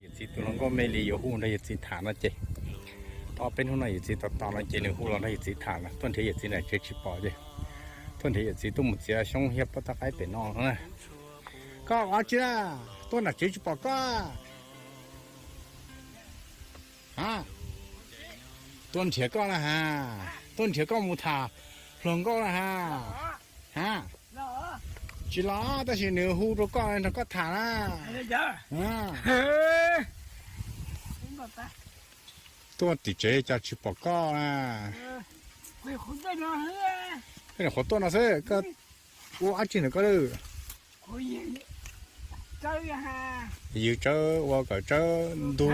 Yawm txiv tus hluas nkauj me li yuav hu nrog yawm txiv tham no ces, tau peb hnub no yawm txiv tos tos no ces nws hu los nrog yawm txiv tham no, tuaj nrhiav yawm txiv nram tsev tsis pom ces, tuaj nrhiav yawm txiv tuaj mus txiav xyoob hiab pob txhab qaib pem no na. Koj ua dab tsi na? Tuaj nram tsev tsis pom koj. A, tuaj nrhiav koj na ha, tuaj nrhiav koj mus tham hluas nkauj na ha. A, tsis los tab sis nws hu rau koj nrog koj tham na. Tuaj tim tsev cas tsis pom koj na. Qhuav tuaj no xwb, koj ua dab tsi ntawm koj lawm? Yws tsawb ua kom tsawb ntug,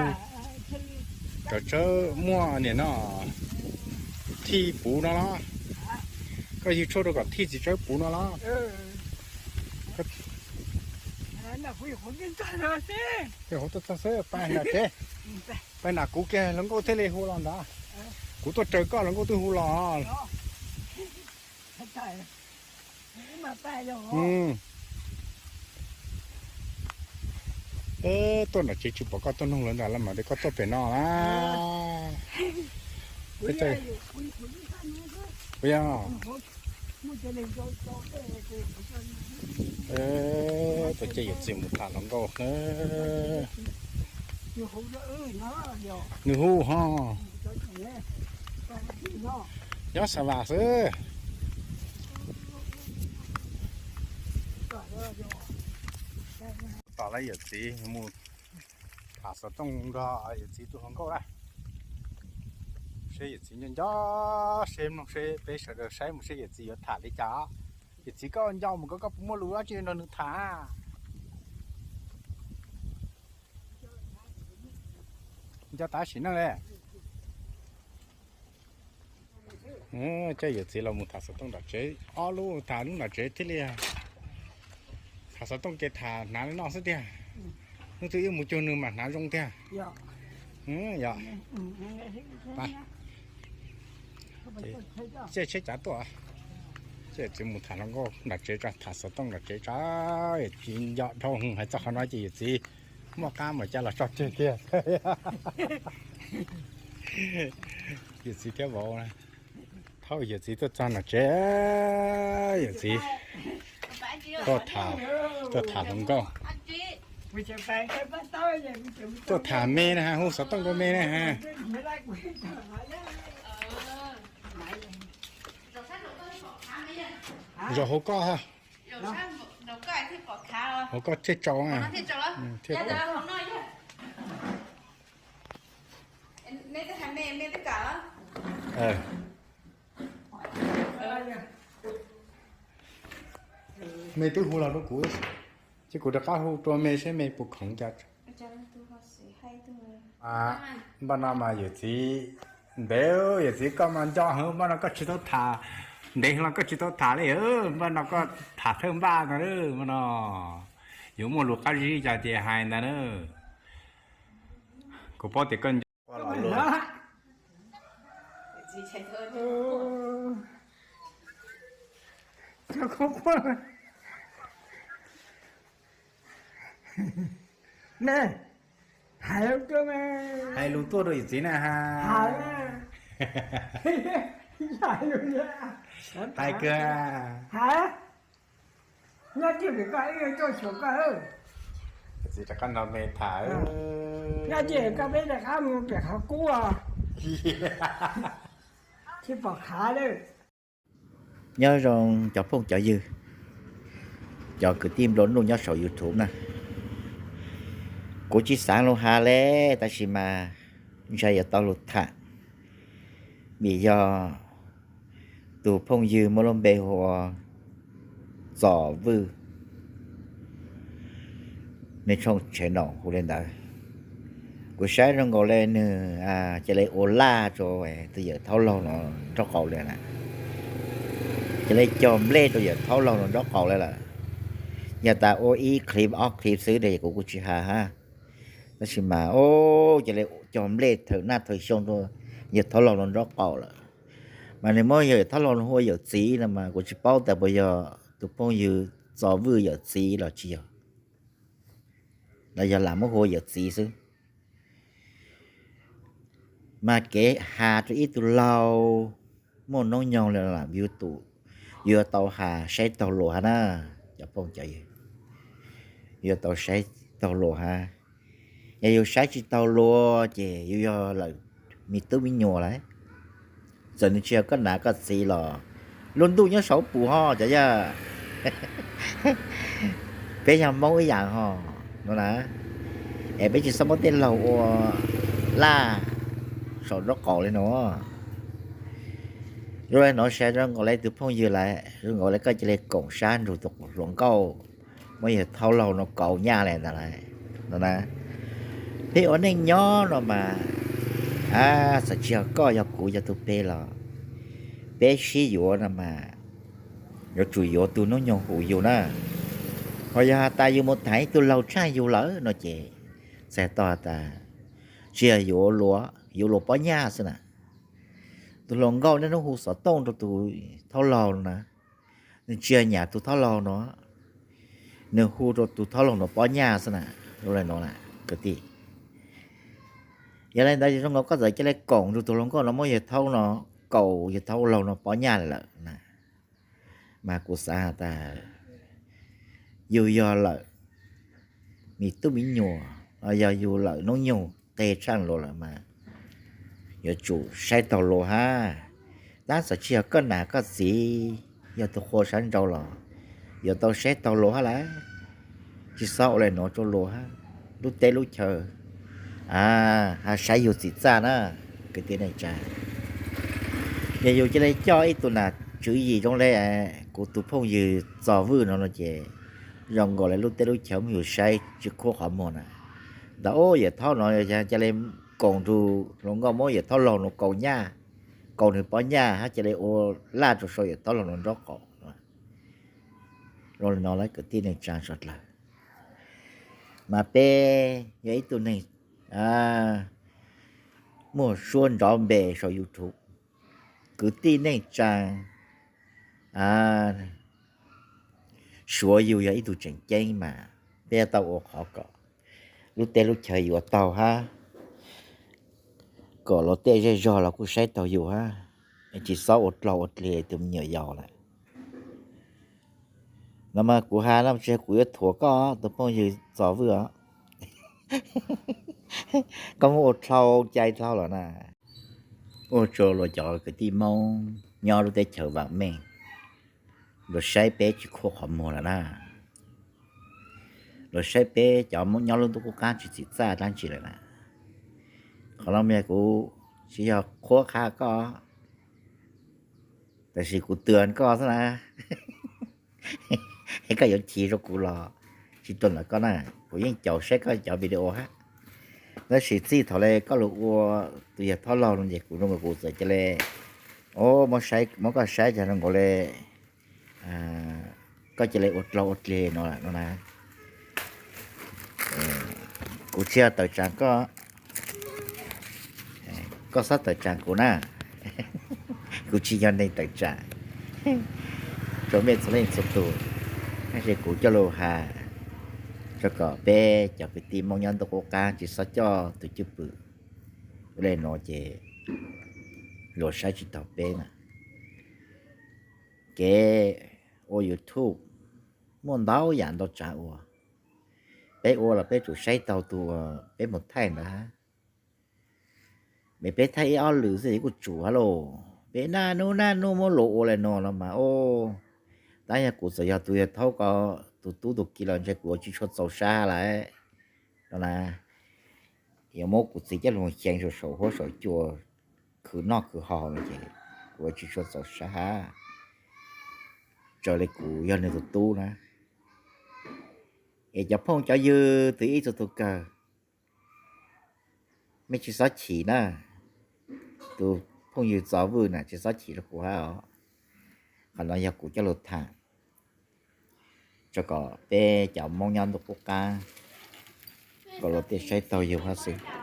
kom tsawb muaj niam no thij puv no los? Koj yws tshuaj rau kom thij txiv tsawb puv no los? Qhuav tuaj txog xwb, pab nram tsev, pab nram kuv kiag hluas nkauj thiaj li hu los ntag. Kuv tuaj raws koj hluas nkauj twb hu los. Tuaj nram tsev tsis pom koj, tuaj nug lawv ntawd los mas tias koj tuaj pem no na. Puas yog? Tuaj coj yawm txiv mus tham hluas nkauj. Nws hu ho. Nyob xa vas xwb. Tom lawv yawm txiv mus tham xov tooj nrog yawm txiv tus hluas nkauj na. Seb yawm txiv nco nco, seb mloog seb peb sawv daws saib mus seb yawm txiv yuav tham li cas. Yawm txiv koj nco mus koj, koj puas muaj lus dab tsi nrog nws tham? Nco tas sim neej li. Coj yawm txiv los mus tham xov tooj nram tsev, ob lub tham lub nram tsev thiaj li, tham xov tooj ces tham hnav li no xwb tiag. Hnub twg wb mus cuag nws mas hnav zoo tiag. Yog, ces tsheb cav tuaj, ces yawm txiv mus tham hluas nkauj nram tsev tso, tham xov tooj nram tsev tso, yawm txiv nco dhau hais txog qhov no ces yawm txiv muaj qab mas cas los tso tseg kiag. Yawm txiv thiab vauv, thaum yawm txiv tuaj txog nram tsev, yawm txiv tuaj tham, tuaj tham hluas nkauj, tuaj tham me na, hu xov tooj rau me na. Zaum hauv koj, hauv koj thiaj tsaus na. Me twb hu los rau kuv, ces kuv rov qab hu rau me seb me puas khoom cas. Npaj no mas yawm txiv, ntev, yawm txiv koj mas nco heev, npaj no koj tsis tau tham, ntev los koj tsis tau tham li, npaj no koj tham thawj npaj no, npaj no yuav muaj lus qab zib cas ces hais ntag na. Kuv paub tias koj nco. Hais lus tuaj rau yawm txiv na ha. Hais kawg. Yawm txiv rov qab nrog me tham. Nyob zoo cov phooj cov ywg, cov kwv tij nplua nuj nyob saum YouTube na. Kuv tsis xav lus has li, tab sis mas ntshai yuav tau lus tham, vim yog tus phooj ywg muaj lub npe hu ua Txom Vwj, nej tshooj channel hu li ntawd. Kuv saib zoo nkaus li nws cia li ua laj rau tus yawm thaub laug no nraub qaum li na, cia li cog nplej rau yawm thaub laug no nraub qaum li lawm. Yog tas ua ib clip ob clip xwb ces kuv kuj tsis has hab, tab sis mas cia li cog nplej thawm naj thawm xyoo rau yawm thaub laug no nraub qaum lawm. Mas nws muab yawm thaub laug no hu ua yawm txiv no mas kuv tsis paub tas puas yog tus phooj ywg Txom Vwj yawm txiv los tsis yog, los yog lam muab hu ua yawm txiv xwb. Mas kev has rau ib tug laug muaj noob nyoog li lam yuav tus, yuav tau has saib taug luas hab na, cov phooj cov ywg, yuav tau saib taug luas hab. Yog yus saib tsis taug luas ces yus yog lawm me tub me nyuam lawm. Txawm nws tsis yog koj nam koj txiv los lub ntuj nyob saum pus ho cov yawg. Peb yog Hmoob ib yam ho no na, es peb tsis txhob muab tej laug ua laj saum nraub qaum li no. Zoo li no, saib zoo nkaus li tus phooj ywg lawm, zoo nkaus li koj cia li koom sab nrug tus hluas nkauj muab yawg thaub laug no kauv nyaj li ntawd lawm no na. Peb ua neej nyob no mas, txawm tsis yog koj yog kuv yog tus peb los peb sib yuav no mas yuav tsum yuav tus noob nyoog hum yus na. Ho yog has tas yus mus tham ib tug laug tshaaj yug lawm no ces txhais tau has tas tsis yog yuav luas, yuav luas pob nyaj xwb na. Tus hluas nkauj niaj hnub hu xov tooj rau tus thaub laug no na, nws tsis yog nyam tus thaub laug no, nws hu rau tus thaub laug no pob nyaj xwb na. Zoo li no na kwv tij. Yog li ntawd zoo nkaus koj txawm cia li koom nrug tus hluas nkauj no muab yawg thaub no kaus yawg thaub laug no pob nyaj lawm na. Mas kuv xav has tas yus yog lawm me tub me nyuam, yog yus lawm noob nyoog qe tshaaj luas lawm mas yuav tsum saib taug luas hab. Tab txawm tsis yog koj nam koj txiv, yog tus qhua sab nraud los yuav tau saib taug luas hab lawm. Tsis txhob ua li nuav rau luas hab, lub teb lub chaw ha saib yus txim txaj na kwv tij neej tsaa. Yog yus cia li coj ib tug nam tswv yim zoo li kuv tus phooj ywg Txos Vwj no no ces zoo nkaus li lub teb lub chaw muab yus saib tsis khuab qhov muag na. Ntawd ub yawm thaub no cia li koom nrug hluas nkauj muab yawm thaub laug no kaus nyaj, kaus nws pob nyaj hab cia li ua laj rau saum yawm thaub laug no nraub qaum. Zoo li no lawm kwv tij neej tsaa suav dlawg. Mas peb yog ib tug neeg muaj suab nrov npe saum YouTube, kwv tij neej tsaa suav yus yog ib tug tseem ceeb mas peb yuav tau ua qhov kom lub teb lub chaw yuav taug hab kom luag tej zej zog los kuj saib taug yus hab, tsis txhob ua dlaug ua dlig tus me nyuam yaus lawm. No mas kuv has no tsis yog kuv yuav thuam koj, tus phooj ywg Txos Vwj os. Koj muab ua dlhau cai dlhau los na. Ua rua luag cov kwv tij Moob nyob lub teb chaws vaam meej, luag saib peb tsis khuab qhov muag lawm na. Luag saib peb cov Moob nyob lub ntuj qub qaab tsis txim txaj dlaab tsi lawm na. Qhov no mas kuv tsis yog qhuab qha koj, tab sis kuv twv koj xwb na. Koj yuav chim rua kuv los tsis tuaj ntawm koj na, kuv yeej caum saib koj cov video hab. Tab sis txij thaum le koj lug ua tus yawg thaub laug no ces kuv zoo nkaus kuv txawm ca le, o, muab koj saib ces zoo nkaus le koj ca le ua dlaug ua dlig no lawm no na. Kuv tsis yog tawm tsaam koj, koj xob tawm tsaam kuv na. Kuv tsis yog neeg tawm tsaam rua mej txhua leej txhua tug, tab sis kuv coj lug has rua kom peb cov kwv tij Moob nyob ntuj qub qaab tsis xob coj tus cwj pwm le nuav ces luag saib tsis taug peb na. Kev ua YouTube muaj ntau yaam ntau tsaav ua, peb ua los peb tsum saib taug tus uas peb mus thaij ntawd hab. Peb thaij ib ob lwm xwb kuj tsum hab lauj. Peb naj nub naj nub muab luag ua le nuav los mas, o, tab yog kuv txawm yog tus yawg thaub ko, tus tub tus kiv los ntshe kuv ua tsis tshua txaus sab lawm no na. Yuav muab kuv txiv coj lug xyeev saum huab saum cua khwv noj khwv haus no ces kuv ua tsis tshua txaus sab hab. Raws le kuv yog nws tus tub na. Es cov phooj cov ywg txhua ib txhua tug kawg, mej tsis xob chim na. Tus phooj ywg Txos Vwj na tsis xob chim rua kuv hab os. Qhov no yog kuv coj lug tham rua kom peb cov Moob nyob ntuj qub qaab kom luag tej saib taug yug hab xwb.